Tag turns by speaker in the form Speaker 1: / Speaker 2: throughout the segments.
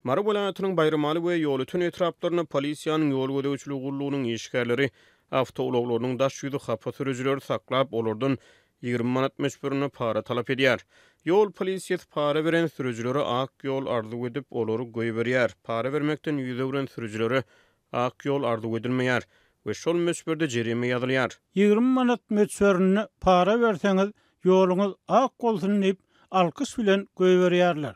Speaker 1: Mary welaýatynyň Baýramaly we Ýolöten etraplarynda polisiýanyň ýol gözegçiligi gullugynyň işgärleri awtoulaglarynyň daş ýüzi hapa sürüjileri saklap, olardan 20 manat möçberinde para talap edýär. Ýol polisiýasy para beren sürüjilere ak ýol arzuw edip, olary goýberýär. Para bermekden ýüz öwren sürüjilere ak ýol arzuw edilmeýär we şol möçberde jerime ýazylýar.
Speaker 2: 20 manat möçberinde para berseňiz, ýoluňyz ak bolsun diýip, alkyş bilen goýberýärler.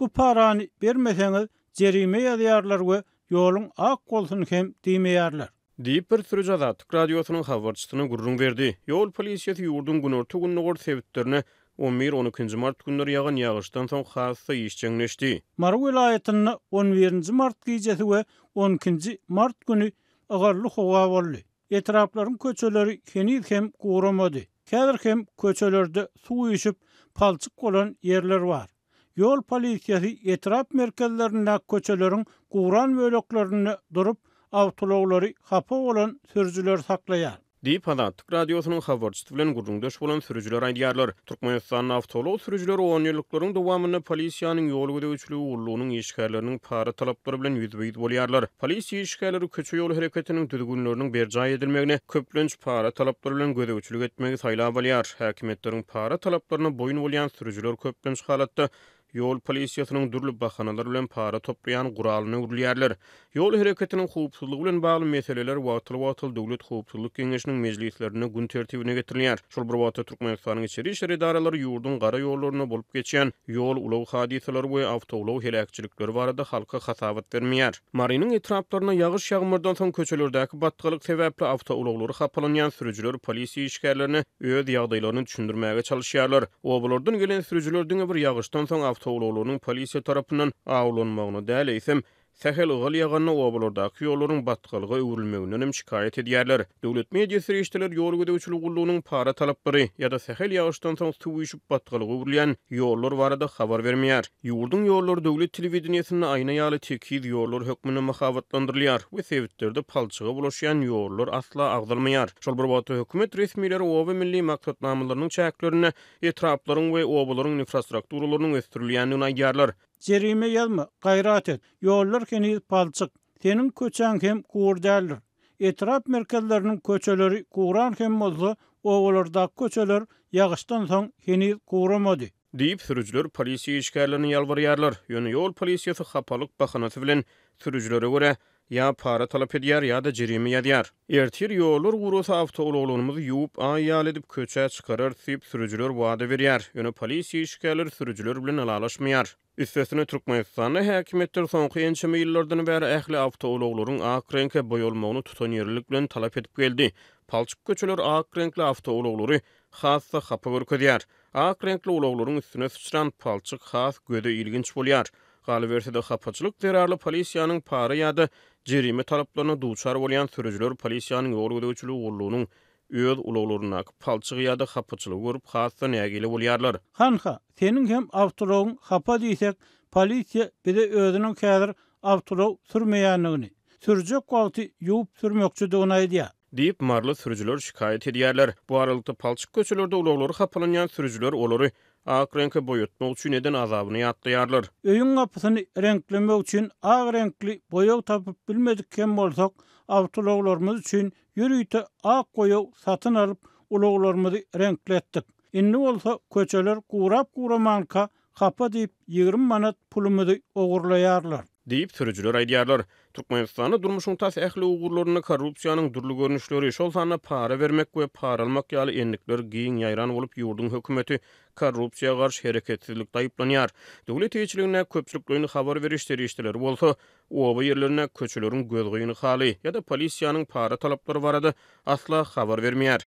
Speaker 2: Bu parany bermeseňiz jerime ýazýarlar we ýoluň ak bolsun hem diýmeýärler.
Speaker 1: Diýip, bir sürüji Azatlyk Radiosynyň habarçysyna gürrüň berdi. Ýol polisiýasy ýurduň günorta-gündogar sebitlerine on bir, on ikinji mart günleri ýagan ýagyşdan soň has-da işjeňleşdi.
Speaker 2: Mary welaýatynda on birinji mart gijesi we on ikinji mart güni ygally howa boldy. Etraplaryň köçeleri heniz hem guramady. Häzir hem köçelerde suw üýşüp, palçyk bolan ýerler bar. Ýol polisiýasy etrap merkezlerindäki köçeleriň guran böleklerinde durup, awtoulaglary hapa bolan sürüjileri saklaýar.
Speaker 1: Diýip, Azatlyk Radiosynyň habarçysy bilen gürrüňdeş bolan sürüjiler aýdýarlar. Türkmenistanda awtoulag sürüjileri onýyllyklaryň dowamynda polisiýanyň ýol gözegçiligi gullugynyň işgärleriniň para talaplary bilen ýüzbe-ýüz bolýarlar. Polisiýa işgärleri köçe-ýol hereketiniň düzgünleriniň berjaý edilmegine köplenç para talaplary bilen gözegçilik etmegi saýlap alýar. Häkimiýetleriň para talaplaryna boýun bolýan sürüjiler köplenç halatda ýol polisiýasynyň dürli bahanalar bilen para toplaýan guralyna öwrülýärler. Ýol hereketiniň howpsuzlygy bilen bagly meseleler wagtal-wagtal Döwlet howpsuzlyk geňeşiniň mejlislerinde gün tertibine getirilýär. Şol bir wagtda Türkmenistanyň içeri işler edaralary ýurduň gara ýollarynda bolup geçýän ýol-ulag hadysalary we awtoulag heläkçilikleri barada halka hasabat bermeýär. Marynyň etraplarynda ýagyş-ýagmyrdan soň köçelerdäki batgalyk sebäpli awtoulaglary hapalanýan sürüjiler polisiýa işgärlerine öz ýagdaýlaryny düşündirmäge çalyşýarlar. Obalardan gelen sürüjiler diňe bir ýagyşdan soň awtoulaglarynyň polisiýa tarapyndan awlanmagyna däl, eýsem, sähel ygal ýaganda obalardaky ýollaryň batgalyga öwrülmeginden hem şikaýat edýärler. Döwlet media serişdeleri ýol gözegçiligi gullugynyň para talaplary ýa-da sähel ýagyşdan soň suw üýşüp batgalyga öwrülýän ýollar barada habar bermeýär. Ýurduň ýollary döwlet telewideniýesinde aýna ýaly tekiz ýollar hökmünde mahabatlandyrylýar we sebitlerde palçyga bulaşýan ýollar asla agzalmaýar. Şol bir wagtda, hökümet resmileri Oba milli maksatnamalarynyň çäklerinde etraplaryň we obalaryň infrastrukturalarynyň ösdürilýändigini aýdýarlar.
Speaker 2: Jerime ýazma, gaýrat et. Ýollar heniz palçyk. Seniň köçäň hem gury däldir. Etrap merkezleriniň köçeleri guran hem bolsa, obalardaky köçeler ýagyşdan soň heniz guramady.
Speaker 1: Diýip, sürüjiler polisiýa işgärlerine ýalbarýarlar. Ýöne ýol polisiýasy hapalyk bahanasy bilen sürüjilere görä, ýa para talap edýär, ýa-da jerime ýazýar. Ertir ýollar gurasa awtoulaglarymyzy ýuwup, aý ýaly edip köçä çykararys diýip, sürüjiler wada berýär. Ýöne polisiýa işgärleri sürüjiler bilen ylalaşmaýar. Üstesine, Türkmenistanda häkimiýetler soňky ençeme ýyllardan bäri ähli awtoulaglaryň ak reňke boýalmagyny tutanýerlilik bilen talap edip geldi. Palçyk köçeler ak reňkli awtoulaglary has-da hapa görkezýär. Ak reňkli ulaglaryň üstüne syçran palçyk has göze ilginç bolýar. Galyberse-de, hapaçylyk zerarly polisiýanyň para ýa-da jerime talaplaryna duçar bolýan sürüjiler polisiýanyň ýol gözegçiligi gullugynyň öz ulaglaryndaky palçygy ýa-da hapaçylygy görüp has-da nägile bolýarlar.
Speaker 2: Hanha, seniň hem awtoulagyň hapa diýsek, polisiýa bize özüniň häzir awtoulag sürmeýändigini, sürjek wagty ýuwup sürmekçidigini aýdýar.
Speaker 1: Diýip, maryly sürüjiler şikaýat edýärler. Bu aralykda, palçyk köçelerde ulaglary hapalanýan sürüjiler olary ak reňke boýatmak üçin eden azabyny ýatlaýarlar.
Speaker 2: Öýüň gapysyny reňklemek üçin ak reňkli boýag tapyp bilmedik hem bolsak, awtoulaglarymyz üçin ýörite ak boýag satyn alyp, ulaglarymyzy reňkletdik. Indi bolsa köçeler gurap-guramanka hapa diýip 20 manat pulumyzy ogurlaýarlar.
Speaker 1: Diýip, sürüjiler aýdýarlar. Türkmenistanda durmuşyň tas ähli ugurlarynda korrupsiýanyň dürli görnüşleri, şol sanda para bermek we para almak ýaly endikler giň ýaýran bolup, ýurduň hökümeti korrupsiýa garşy hereketsizlikde aýyplanýar. Döwlet eýeçiligindäki köpçülikleýin habar beriş serişdeleri bolsa, oba ýerlerindäki köçeleriň gözgyny haly ýa-da polisiýanyň para talaplary barada asla habar bermeýär.